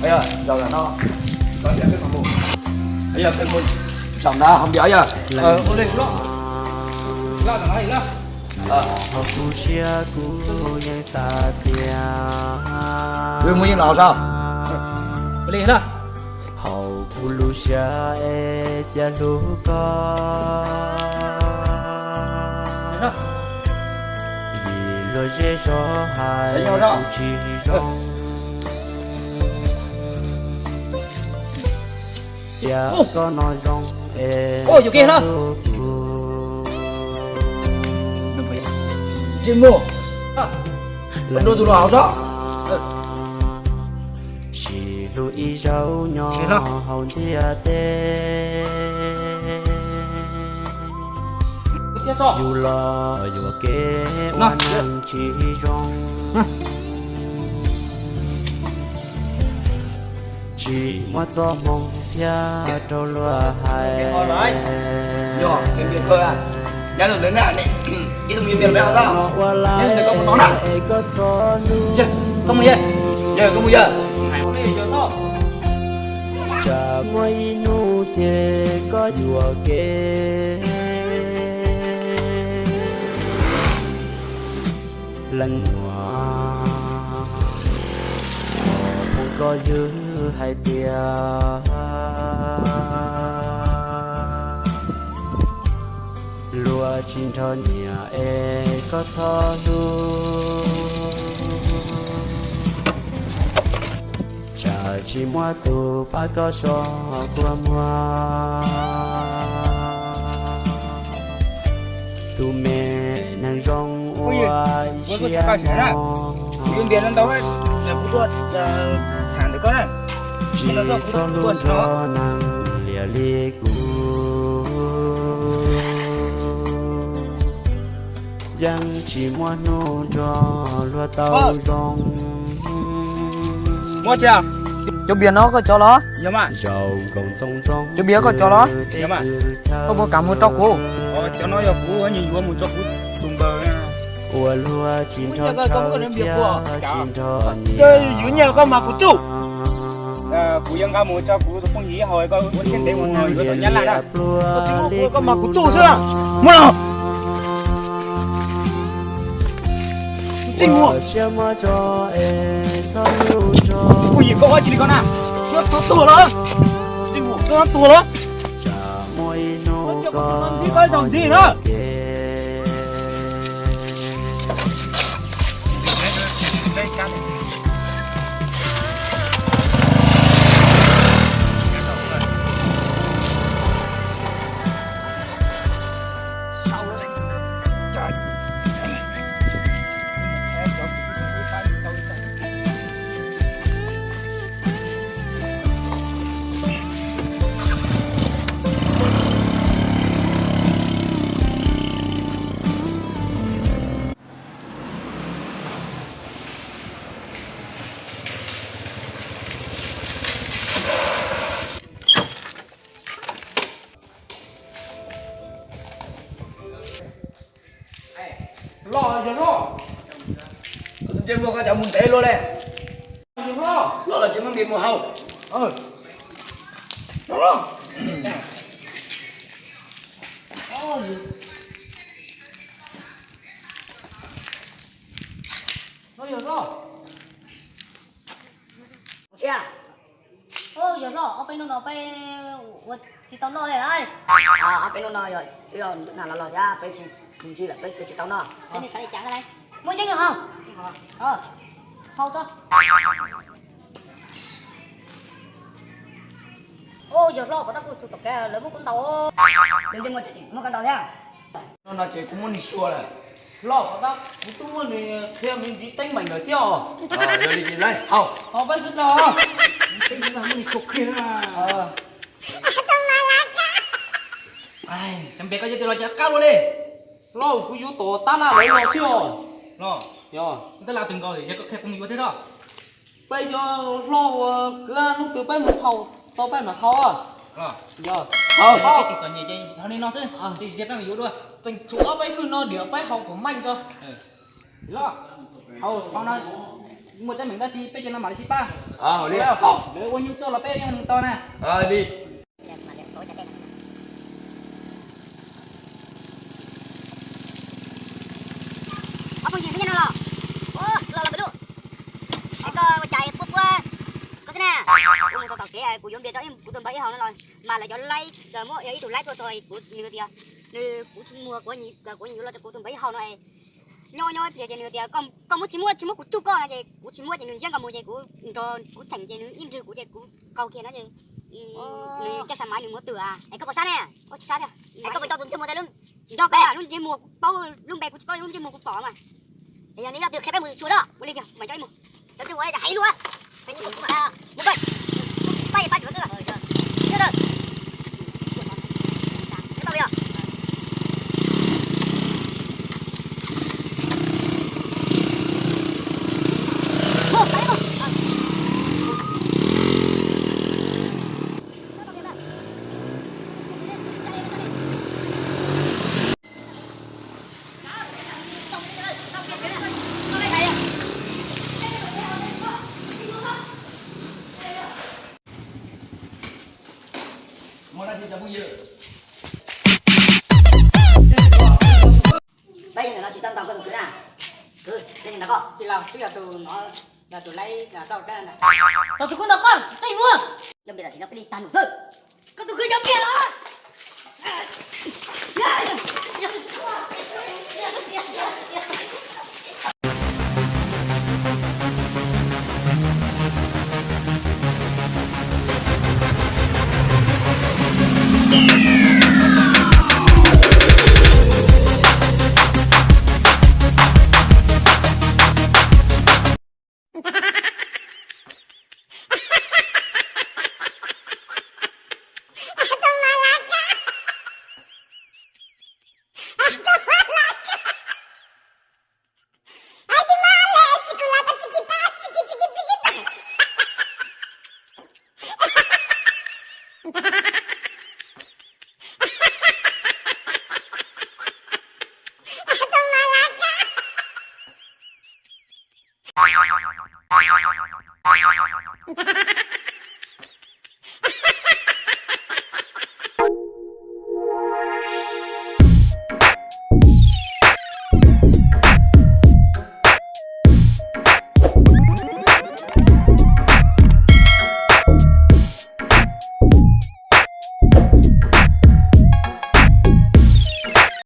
Yog, zaum no, yog peb mus zaum ntawd hauv npias yog. Ua li, loj, loj ntawm no ib loj. Hauv kuv siab kuv yeej xav tias wb muaj yeej los hauv sab. Ua li loj. Hauv kuv lub siab es cia hlub koj, vim luag zej zog hais kuv tsis zoo. Tias koj no zoo es txhob hlub kuv. Tsis mus. Lawv nrog tus los hauv sab. Sim hlub ib zaug nyob hauv ntiaj teb. Yus los yuam kev ua neeg tsis zoo. Tsis muaj txoj hmoo thiab rau luag hais. Koj txhob hlub. Tsam muaj ib hnub ces koj yuam kev. Leej muam, hmoob koj ywg hais tias luag tsis nrog nyiam es koj txhob hlub. Tsam tsis muaj tus pab koj so kua muag. Tus me neeg zoo ua ib siab no. Tsis txhob hlub nrog neeg liam li kuv. Yeej tsis muaj hnub nrog luag tau zoo. Cov bias no koj cov los? Zaum nkoos txoos ntsoog, cov bias koj cov los? Koj puas kam mus rau kuv? Cov no yog kuv yuav mus rau kuv tus npawg. Ua luag tsis nrog chaw thiab tsis nrog nyiam. Yuav nyiam koj mas kuv tsuj. Kuv yuav nqa mus rau kuv tus phooj ywg hauv, koj ua siab ntev mus no yuav tau nyab laj na. Koj tsis muaj kuv, koj mas kuv tsuj xwb. Muaj los. Tsis muaj. Phooj ywg koj ua tsis li koj na. Koj tuag los. Tsis muaj, koj tuag los. Koj ntxim, koj zaum ntxim na. Los yog los. Ntsej muag koj cov mus ntev luaj li. Los los tsis muaj npias mus haus. Yog hlob, ob peb hnub no peb ua tsis tau noj li. Ob peb hnub no yog ntuj nag los los thiab peb tsis mus ncig lawm peb cia tsis tau noj. Muaj tseeb yog hau. Hau tso. Yog hlob, pov tab kuj txug tom kev lawv muab kuv ntaus. Muab koj ntaus thiab. No no ces kuv muab nws xyuas lawm. Hlob, pov tab kuv twb muab nws qhia me ntsis teeb meem lawm thiab os. Yog li ces lawv hau. Hau peb sib nrog. Teeb meem muab nws xyuas kiag na. Cov npe koj yuav tes los ces qab luaj li. Hlob, kuv yuav tom tab laj lawv los xwb os. Hlob, yog tab laj twg nkaus es koj qhia kuv mus yuav thiab hlob. Peb cov hlob ua kwv hnub twg peb mus haus tau peb mam haus. Yog. Tsis txom nyem ces ho li no xwb, cia peb mus yuav dua. Tseem tshuav ob peb fwj no diam peb haus kom meej tso. Hlob, haus qhov no. Muaj teeb meem dab tsi peb cov no mam li sib pab. Lawv ua nyuj tuaj los peb yeej ua neeg tau na. Li. Ob phooj ywg, nyob no los? Los los pem lub. Es koj ua cas puab puab koj xwb na? Kuv mus txog tom kev kuv yuav npias rau kuv tus npawg ib hau no los mas lawv cov laib muab ib tug laib tuaj txog kuv, nws tias nws kuv tsis muag, kuv nyiam yuav los rau kuv tus npawg ib hau no es nyob nyob pliag ces nws tias koj muab tsis muab tsis muab kuv tsuj koj no ces kuv tsis muab ces nws ntsiab nkaus mus ces kuv nrog kuv tseem ces nws ib nrwg kuv ces kuv qaug kiag no ces nws coj xa maiv nws mus twm. Es koj puas sab ne? Koj tsis sab thiab. Es koj puas coj tus ntsej muag ntawd lub, nrog koj lub ntsej muag paub lub npe kuv tsis paub lub ntsej muag kuv pom mas. Yog nws yog twg qhia peb mus xyuas na. Ua li tiag, mas coj ib mus. Cov ntsej muag yog heev luaj. Peb tsis paub kuv mas. Mus peb, kuv tsis paub ces pab tsis paub xwb. Tau li os. Peb yog ntawm no tsis tau ntaus koj tus kwv na. Kwv, yog ntawm koj. Tij laug, twb yog tus no, yog tus laib tau koj ntag. Tau tus kwv ntaus koj, txeej muag. Cov npias tam sim no peb li tag num xwb. Koj tus kwv cov npias los.